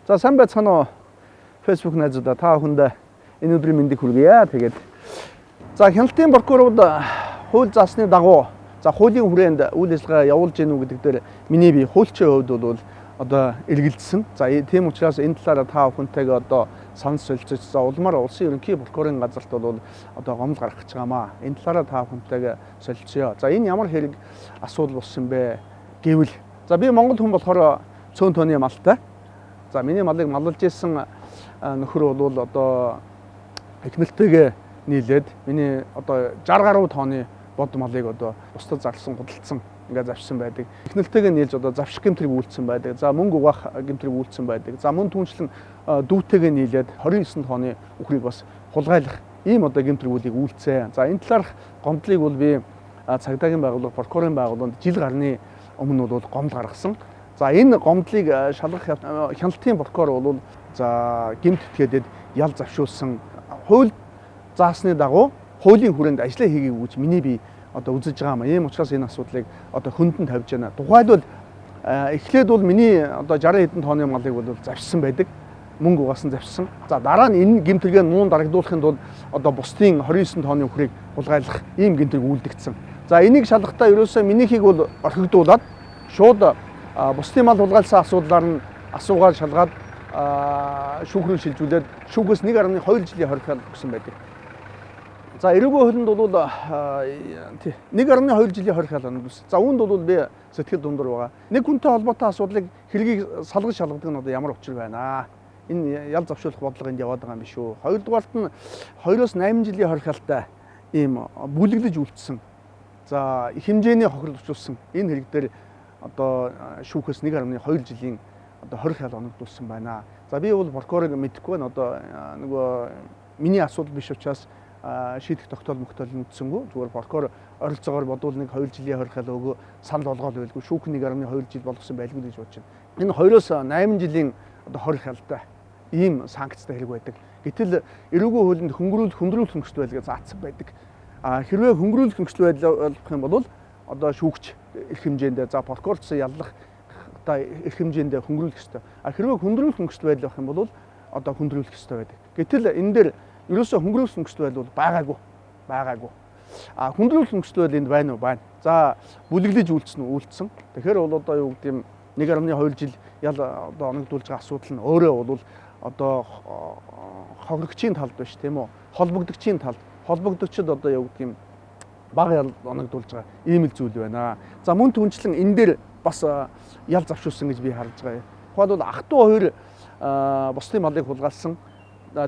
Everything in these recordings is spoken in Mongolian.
За, сайн байцгаана уу, Facebook найзуудаа, та бүхэнд энэ өдрийн мэндийг хүргье. Тэгээд за, хяналтын прокурорууд хууль заасны дагуу, за, хуулийн хүрээнд үйл ажиллагаа явуулж гэнэ үү гэдэг дээр миний би хуульчийн хувьд бол одоо эргэлдсэн. За, тийм учраас энэ талаараа та бүхэнтэйгээ одоо санал солилцож, за, улмаар улсын ерөнхий прокурорын газарт бол одоо гомдол гаргах гэж байгаамаа. Энэ талаараа та бүхэнтэйгээ солилцъё. За, энэ ямар хэрэг асуудал болсон бэ гэвэл, за, би Монгол хүн болохоор цөөн тооны малтай. За, миний малыг маллаж исэн нөхөр бол одоо эхнэртэйгээ нийлээд миний одоо 60 гаруй тооны бод малыг одоо бусдад зарласан, худалдсан, ингээд завшсан байдаг. Эхнэртэйгээ нийлж одоо завших гэмтрийг үйлдсэн байдаг. За, мөнгө угаах гэмтрийг үйлдсэн байдаг. За, мөн түншлэн дүүтэйгээ нийлээд 29 тооны үхрийг бас хулгайлах ийм одоо гэмтрийг үйлийг үйлдсэн. За, энэ талаарх гомдлыг бол би цагдаагийн байгууллага, прокурорын байгууллаганд жил гарны өмнө бол гомдол гаргасан. За, энэ гомдлыг шалгах хяналтын прокурор бол, за, гэмт этгээдэд ял завшуулсан, хууль заасны дагуу хуулийн хүрээнд ажиллаа хийгээгүй гэж миний би одоо үзэж байгаа юм. Ийм учраас энэ асуудлыг одоо хөндлөн тавьж байна. Тухайлбал, эхлээд бол миний одоо 60 хэдэн тооны малыг бол завшсан байдаг. Мөнгө угаасан завшсан. За, дараа нь энэ гэмтэргээ нуун дарагдуулахын тулд одоо бусдын 29 тооны үхрийг хулгайлах ийм гэмтэрэг үйлдэгдсэн. За, энийг шалгахдаа ерөөсөө минийхийг бол орхигдуулаад шууд бусдын мал хулгайлсан асуудлаар нь асуугаар шалгаад шүүх рүү шилжүүлээд шүүхээс 1.2 жилийн хорих өгсөн байдаг. За, эрүүгийн хуулинд бол 1.2 жилийн хорих хял оногдсон. За, үүнд бол би сэтгэл дундуур байгаа. Нэг хүнтэй холбоотой асуудлыг хэргийг салгаж шалгадаг нь одоо ямар учир байна? Энэ ял завшуулах бодлого энд яваад байгаа юм биш үү? Хоёрдугаарт нь 2-оос 8 жилийн хорих хялтай ийм бүлэглэж үлдсэн. За, их хэмжээний хохирол учруулсан энэ хэрэг дээр одоо шүүхээс 1.2 жилийн одоо хорих хял оногдуулсан байна. За, би бол прокурорыг мэдэхгүй байна. Одоо нөгөө миний асуудал биш учраас шийдэх тогтоол мөхтөл нь үтсэнгүү. Зүгээр прокурор ойролцоогоор бодвол нэг 2 жилийн хорих хял өгөө санал болгоол байлгүй. Шүүх 1.2 жил болгосон байлгүй гэж бодож байна. Энэ 2-оос 8 жилийн одоо хорих хялтай ийм санкцтай хэрэг байдаг. Гэтэл эрүүгийн хуулинд хөндрүүлэх нөхцөл байдал гэж заасан байдаг. А хэрвээ хөнгөрүүлэх нөхцөл байдал болох юм бол одоо шүүгч эрх хэмжээндээ, за, прокурорцсон яллах одоо эрх хэмжээндээ хөнгөрүүлэх ёстой. А хэрвээ хөндрүүлэх нөхцөл байдал байх юм бол одоо хөндрүүлэх ёстой байдаг. Гэтэл энэ дээр ерөөсөө хөнгөрүүлэх нөхцөл байдал бол байгаагүй. Байгаагүй. А хөндрүүлэх нөхцөл байдал энд байна уу? Байна. За, бүлэглэж үйлдсэн үү? Үйлдсэн. Тэгэхээр бол одоо юу гэдэг юм, 1.2 жил ял одоо оногдуулж байгаа асуудал нь өөрөө бол одоо хохирогчийн талд биш, тийм үү? Холбогдогчийн талд. Холбогдогчд одоо юу гэдэг юм, бага ял оногдуулж байгаа ийм л зүйл байна. За, мөн түнчлэн энэ дээр бас ял завшуулсан гэж би харж байгаа. Тухайлбал, ах トゥ хоёр бусдын малыг хулгайлсан.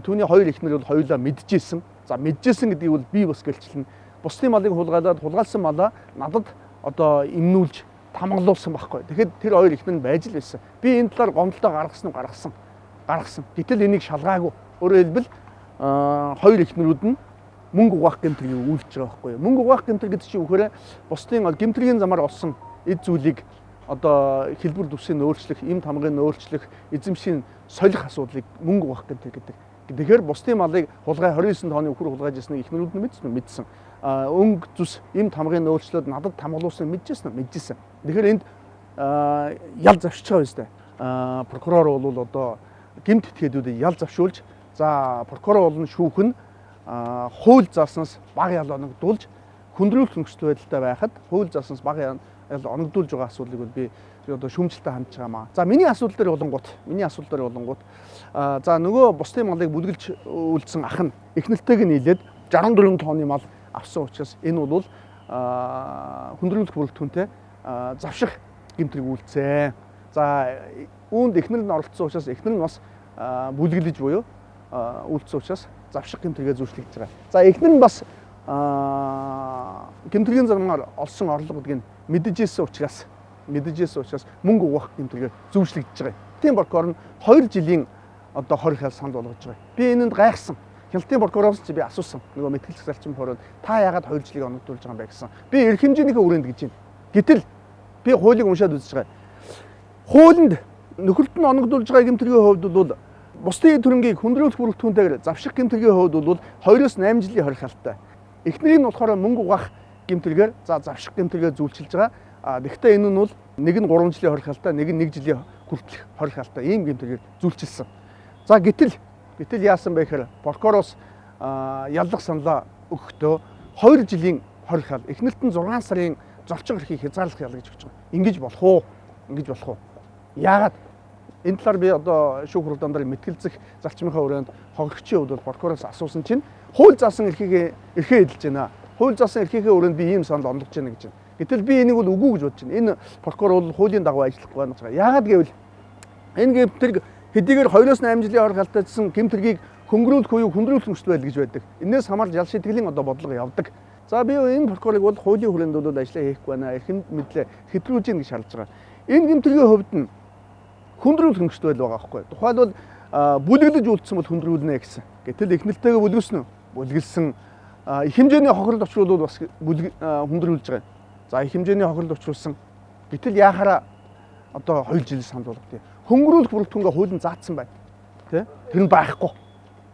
Түүний хоёр эхнэр бол хоёулаа мэдчихсэн. За, мэдчихсэн гэдгийг бол би бас гэлчлэн. Бусдын малыг хулгайлаад, хулгайлсан малаа надад одоо эмнүүлж тамгалуулсан байхгүй. Тэгэхэд тэр хоёр эхнэр нь байж л байсан. Би энэ талаар гомдолтой гаргасан уу? Гаргасан. Гаргасан. Гэтэл энийг шалгаагүй. Өөрөөр хэлбэл, хоёр эхнэрүүд нь мөнгө угаах гэмтрийг үйлдэж байгаа байхгүй юу? Мөнгө угаах гэмтэр гэдэг чинь үхээр бусдын гэмтэргийн замаар олсон эд зүйлийг одоо хэлбэр дүрсийг өөрчлөх, эм тамгыг өөрчлөх, эзэмшийн солих асуудлыг мөнгө угаах гэмтэр гэдэг. Тэгэхээр бусдын малыг хулгай, 29 тооны үхэр хулгайж ирснийг эхнэрүүд нь мэдсэн үү? Мэдсэн. Өнгө зүс, эм тамгыг өөрчлөөд надад тамгалуулсан мэдчихсэн үү? Мэдчихсэн. Тэгэхээр энд ял завшиж байгаа юм шүү дээ. Прокурор бол одоо гэмт этгээдүүдэд ял завшуулж, за, прокурор болон шүүх нь хууль зааснаас бага ял оногдуулж, хөндрүүлэх нөхцөл байдалтай байхад хууль зааснаас бага ял оногдуулж байгаа асуудлыг бол би одоо шүүмжлэлтэй хандж байгаа маа. За, миний асуудал дээр болонгууд, за, нөгөө бусдын малыг бүлгэлж үлдсэн ах нь эхнэртэйг нийлээд 64 тооны мал авсан учраас энэ бол хөндрүүлэх бүрэлдэхүүнтэй завших гэмтрийг үйлдсэн. За, үүнд эхнэр нь оролцсон учраас эхнэр нь бас бүлэглэж буюу үйлдсэн учраас завших гэмтэргээ зөрчлөгдөж байгаа. За, эхнэр нь бас гэмтэргийн замаар олсон орлого гэдгийг мэдэж исэн учраас мөнгө угаах гэмтэргээ зөрчлөгдөж байгаа. Тийм прокурор нь 2 жилийн одоо хорих хял санал болгож байгаа. Би энэнд гайхсан. Хяналтын прокуророос чи би асуусан. Нөгөө мэтгэлцэх зарчим прокурор, та яагаад 2 жилийг оногдуулж байгаа юм бэ гэсэн. Би эрх хэмжээнийхээ хүрээнд гэж байна. Гэтэл би хуулийг уншаад үзэж байгаа. Хуулинд нөхөрт нь оногдуулж байгаа гэмтэргийн хувьд бол бусдын төрөнгийг хүндрүүлэх бүрэлдэхүүнтэйгээр завших гэмтэргийн хувьд бол 2-оос 8 жилийн хорих хялтай. Эхнэрийг нь болохоор мөнгө угаах гэмтэргээр, за, завших гэмтэргээр зүүлчилж байгаа. А тэгэхдээ энэ нь бол нэг нь 3 жилийн хорих хялтай, нэг нь 1 жилийн хүртэлх хорих ялтай ийм гэмт хэргээр зүйлчилсэн. За гэтэл яасан бэ гэхээр прокуророос яллах саналаа өгөхдөө 2 жилийн хорих ял, эхнэлт нь 6 сарын зорчих эрхийг хязгаарлах ял гэж өгч байгаа. Ингэж болох уу? Ингэж болох уу? Яагаад? Энэ талаар би одоо шүүх хурлын дээр мэтгэлцэх зарчмынхаа өрөөнд хохирогчийн хувьд бол прокуророос асуусан чинь хууль заасан эрхийг эрхээ эдэлж байна. Хууль заасан эрхийнхээ өрөөнд би ийм санал онгож байна гэж байна. Гэтэл би энийг бол үгүй гэж бодож байна. Энэ прокурор бол хуулийн дагуу ажиллахгүй байна гэж байгаа. Яагаад гэвэл энэ гэмт хэрэг хэдийгээр 2-8 жилийн хорих ялтайсан гэмт хэргийг хөнгөрүүлэх буюу хүндрүүлэх нөхцөл байдал гэж байдаг. Энээс хамаарч ял шийтгэлийн одоо бодлого явдаг. За би энэ прокурорыг бол хуулийн хүрээнд бол ажиллаа хийхгүй байна. Эрхэм мэдлээ хэтрүүлж гин гэж шаардж байгаа. Энэ гэмт хэргийн хувьд нь хүндрүүлэх нөхцөл байдал байгаа байхгүй. Тухайлбал бүлэглэж үлдсэн бол хүндрүүлнэ гэсэн. Гэтэл эхнэлтэйгээ бүлгэлсэн үү? Бүлгэлсэн. Их хэмжээний хохирол учруулвал бас хүндрүүлж байгаа. За их хэмжээний хохирол учруулсан. Гэтэл яахаараа одоо 2 жил санал болгодог. Хөнгөрүүлэх бүрэлдэхүүнгээ хуулийн заасан байна. Тэ? Тэр нь байхгүй.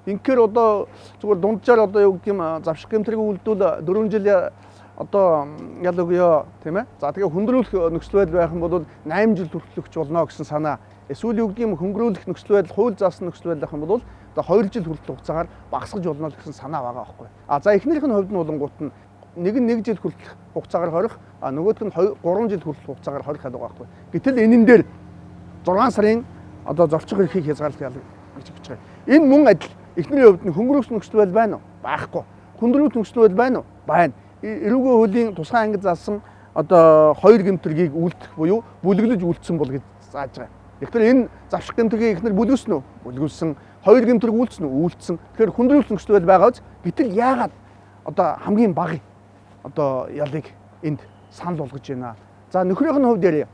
Инхээр одоо зүгээр дунджаар одоо юу гэх юм завших гэмтрийг үлдвэл 4 жил одоо ял өгөө, тийм ээ. За тэгээ хүндрүүлэх нөхцөл байдал байх юм бол 8 жил хүртэл өгч болно гэсэн санаа. Эсвэл юу гэх юм хөнгөрүүлэх нөхцөл байдал, хууль заасан нөхцөл байдал байх юм бол одоо 2 жил хүртэл хугацаагаар багасгаж болно гэсэн санаа байгаа байхгүй. А за эхнэрийнх нь хувьд нь болонгууд нь нэг нь 1 жил хүртэл хугацаагаар хорих, а нөгөөх нь 3 жил хүртэл хугацаагаар хорих байгаа байхгүй. Гэтэл энэн дээр 6 сарын одоо зорчих эрхийг хязгаарлах ял гэж өгч байгаа. Энэ мөн адил эхнэрийн хувьд нь хөнгөрүүлэх нөхцөл байдал байна уу? Байхгүй. Хүндрүүлэх нөхцөл байдал байна уу? Байна. Эрүүгийн хуулийн тусгай ангид заасан одоо 2 гэмт хэргийг үлдэх буюу бүлэглэж үлдсэн бол гэж зааж байгаа. Тэгэхээр энэ завших гэмт хэргийг эхнэр бүлгэлсэн үү? Бүлгэлсэн. 2 гэмт хэрэг үлдсэн үү? Үлдсэн. Тэгэхээр хүндрүүлэх нөхцөл байдал байгаа биз? Гэтэл яагаад одоо хамгийн бага одоо ялыг энд санал болгож байна? За нөхрийнх нь хувьд ярья.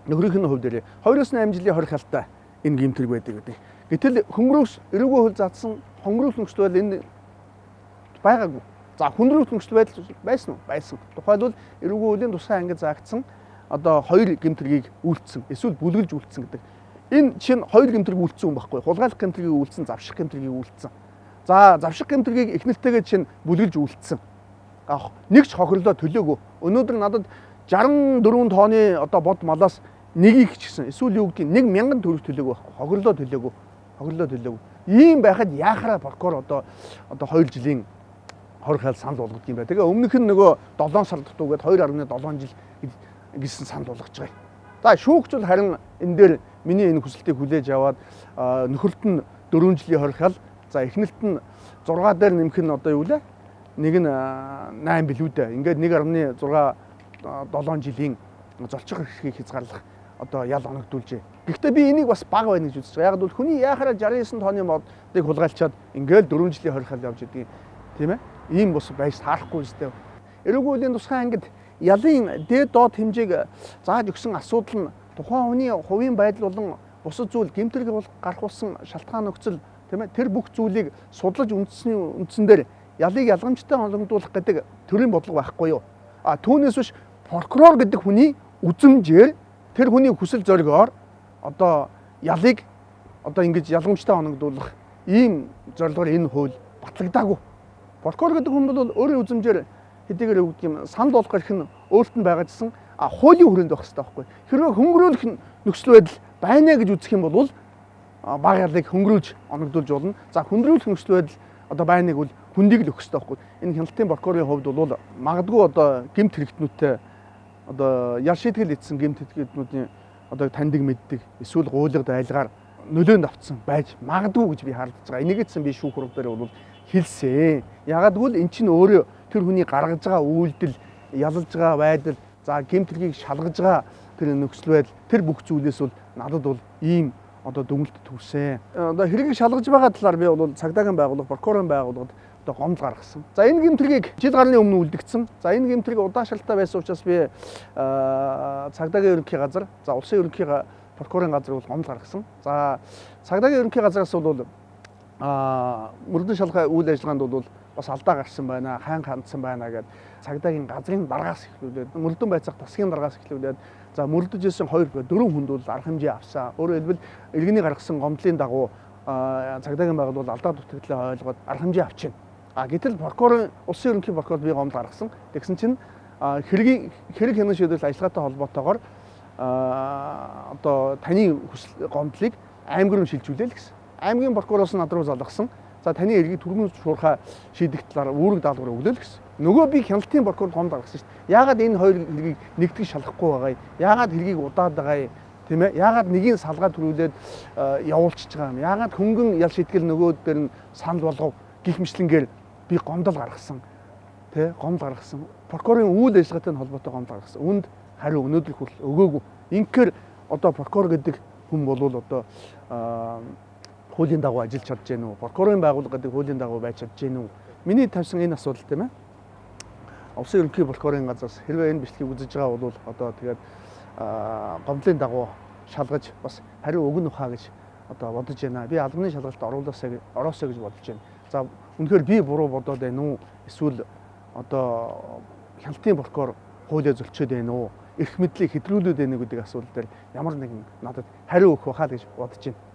Нөхрийнх нь хувьд ярья. 2-8 жилийн хорих ялтай энэ гэмт хэрэг байдаг гэдэг. Гэтэл хөнгөрөөс эрүүгийн хууль заасан хөнгөрүүлэх нөхцөл байдал энэ байгаагүй. За хүндрүүлэх нөхцөл байдал байсан уу? Байсан. Тухайлбал эрүүгийн хуулийн тусгай ангид заагдсан одоо 2 гэмт хэргийг үйлдсэн, эсвэл бүлгэлж үйлдсэн гэдэг. Энэ чинь 2 гэмт хэрэг үйлдсэн юм байхгүй. Хулгайлах гэмт хэргийг үйлдсэн, завших гэмт хэргийг үйлдсэн. За завших гэмт хэргийг эхнэлтэйгээ чинь бүлгэлж үйлдсэн. Нэг ч хохирлоо төлөөгүй. Өнөөдөр надад 64 тооны одоо бод малаас нэгийг ч гэсэн эсвэл юу гэдгийг 1000 төгрөг төлөөгүй байхгүй. Хохирлоо төлөөгүй. Хохирлоо төлөөгүй. Ийм байхад яахаараа прокурор одоо 2 жилийн хорих ял санал болгодог юм байна. Тэгээ өмнөх нь нөгөө 7 сар дутуу гээд 2.7 жил гэсэн санал болгож байгаа юм. За шүүгч бол харин энэ дээр миний энэ хүсэлтийг хүлээж аваад нөхөрт нь 4 жилийн хорих ял, за эхнэлт нь 6 дээр нэмэх нь одоо юу лээ? Нэг нь 8 билүү дээ. Ингээд 1.6 7 жилийн золчих эрхийг хязгаарлах одоо ял оногдуулжээ. Гэхдээ би энийг бас бага байна гэж үзэж байгаа. Яг бол хүний яхаараа 69 тооны модыг хулгайлчаад ингээд 4 жилийн хорих ял явж идэг юм. Тийм ээ? Ийм бус байж таарахгүй үстэй. Эрүүгийн хуулийн тусгай ангид ялын дээд доод хэмжээг зааж өгсөн асуудал нь тухайн хүний хувийн байдал болон бусад зүйл гэмт хэрэг гарах болсон шалтгаан нөхцөл, тийм ээ, тэр бүх зүйлийг судлаж үндсэний үндсэн дээр ялыг ялгамжтай оногдуулах гэдэг төрлийн бодлого байхгүй юу? А түүнээс биш прокурор гэдэг хүний үзэмжээр тэр хүний хүсэл зоригоор одоо ялыг одоо ингэж ялгамжтай оногдуулах ийм зорилгоор энэ хууль батлагдаагүй. Прокурор гэдэг хүн бол өөрийн үзэмжээр хэдийгээр юу гэдэг юм санал болгох эрх нь өөрт нь байгаа гэсэн хуулийн хүрээнд байх хэрэгтэй байхгүй. Хэрвээ хөнгөрүүлэх нөхцөл байдал байна гэж үзэх юм бол бага ялыг хөнгөрүүлж оногдуулж болно. За хүндрүүлэх нөхцөл байдал одоо байныг бол хүндийг л өгөх хэрэгтэй байхгүй. Энэ хяналтын прокурорын хувьд бол магадгүй одоо гэмт хэрэгтнүүдтэй одоо ял шийтгэл эцсэн гэмт хэрэгтнүүдийн одоо таньдаг мэддэг эсвэл гуйлгад айлгаар нөлөөнд автсан байж магадгүй гэж би хардж байгаа. Энийг ч би шүүх хурал дээр бол хэлсэн. Ягаад гэвэл эн чинь өөрөө тэр хүний гаргаж байгаа үйлдэл, ялалж байгаа байдал, за гэмт хэргийг шалгаж байгаа тэр нөхцөл байдал, тэр бүх зүйлээс бол надад бол ийм одоо дүгнэлт төрсөн. Одоо хэргийг шалгаж байгаа талаар би бол цагдаагийн байгууллага, прокурорын байгууллагад одоо гомдол гаргасан. За энэ гэмт хэргийг жил гарны өмнө үлдэгдсэн. За энэ гэмт хэрэг удаашралтай байсан учраас би цагдаагийн ерөнхий газар, за улсын ерөнхий прокурорын газар бол гомдол гаргасан. За цагдаагийн ерөнхий газраас бол мөрдөн шалгай үйл ажиллагаанд бол бас алдаа гарсан байна, сайн хандсан байна гэд цагдаагийн газрын даргаас эхлүүлээд, мөрдөн байцаах тасгийн даргаас эхлүүлээд, за мөрдөж исэн 2 4 хүнд бол арга хэмжээ авсан. Өөрөөр хэлбэл иргэний гаргасан гомдлын дагуу цагдаагийн байгууллага бол алдаа дутагдлаа ойлгоод арга хэмжээ авчихна. А гэтэл прокурорын улсын ерөнхий прокурор би гомдол гаргасан. Тэгсэн чинь хэрэг хянан шийдвэл ажиллагаатай холбоотойгоор одоо таны хүсэл гомдлыг аймаг руу шилжүүлээл гэсэн. Аймгийн прокуроос над руу залгасан. За таны эргийг түргэн шуурхай шийдэх талаар үүрэг даалгавар өглөө л гэсэн. Нөгөө би хяналтын прокурор гомд гаргасан шүү дээ. Яагаад энэ хоёр хэргийг нэгтгэж шалгахгүй байгаа юм? Яагаад хэргийг удаад байгаа юм? Тийм ээ? Яагаад нэгийг салгаа төрүүлээд явуулчихж байгаа юм? Яагаад хөнгөн ял шийтгэл нөгөө дээр нь санал болгов гих мэтлэнгээр би гомдол гаргасан. Тэ? Гомдол гаргасан. Прокурорын үйл ажиллагаатай холбоотой гомдол гаргасан. Үүнд хариу өнөөдөр хүртэл өгөөгүй. Инхээр одоо прокурор гэдэг хүн болвол одоо хуулийн дагуу ажиллаж чадж гэнэ үү? Прокурорын байгууллага гэдэг хуулийн дагуу байж чадж гэнэ үү? Миний тавьсан энэ асуудал тийм ээ. Улсын ерөнхий прокурорын газраас хэрвээ энэ бичлэгийг үзэж байгаа бол одоо тэгээд гомдлын дагуу шалгаж бас хариу өгнө хаа гэж одоо бодож байна. Би албаны шалгалт оруулаасаа ороосоо гэж бодож байна. За үнэхээр би буруу бодоод байна уу? Эсвэл одоо хяналтын прокурор хуулиа зөрчөөд байна уу? Эрх мэдлийг хэтрүүлээд байна уу гэдэг асуудал дээр ямар нэгэн надад хариу өгөх байхаа гэж бодож байна.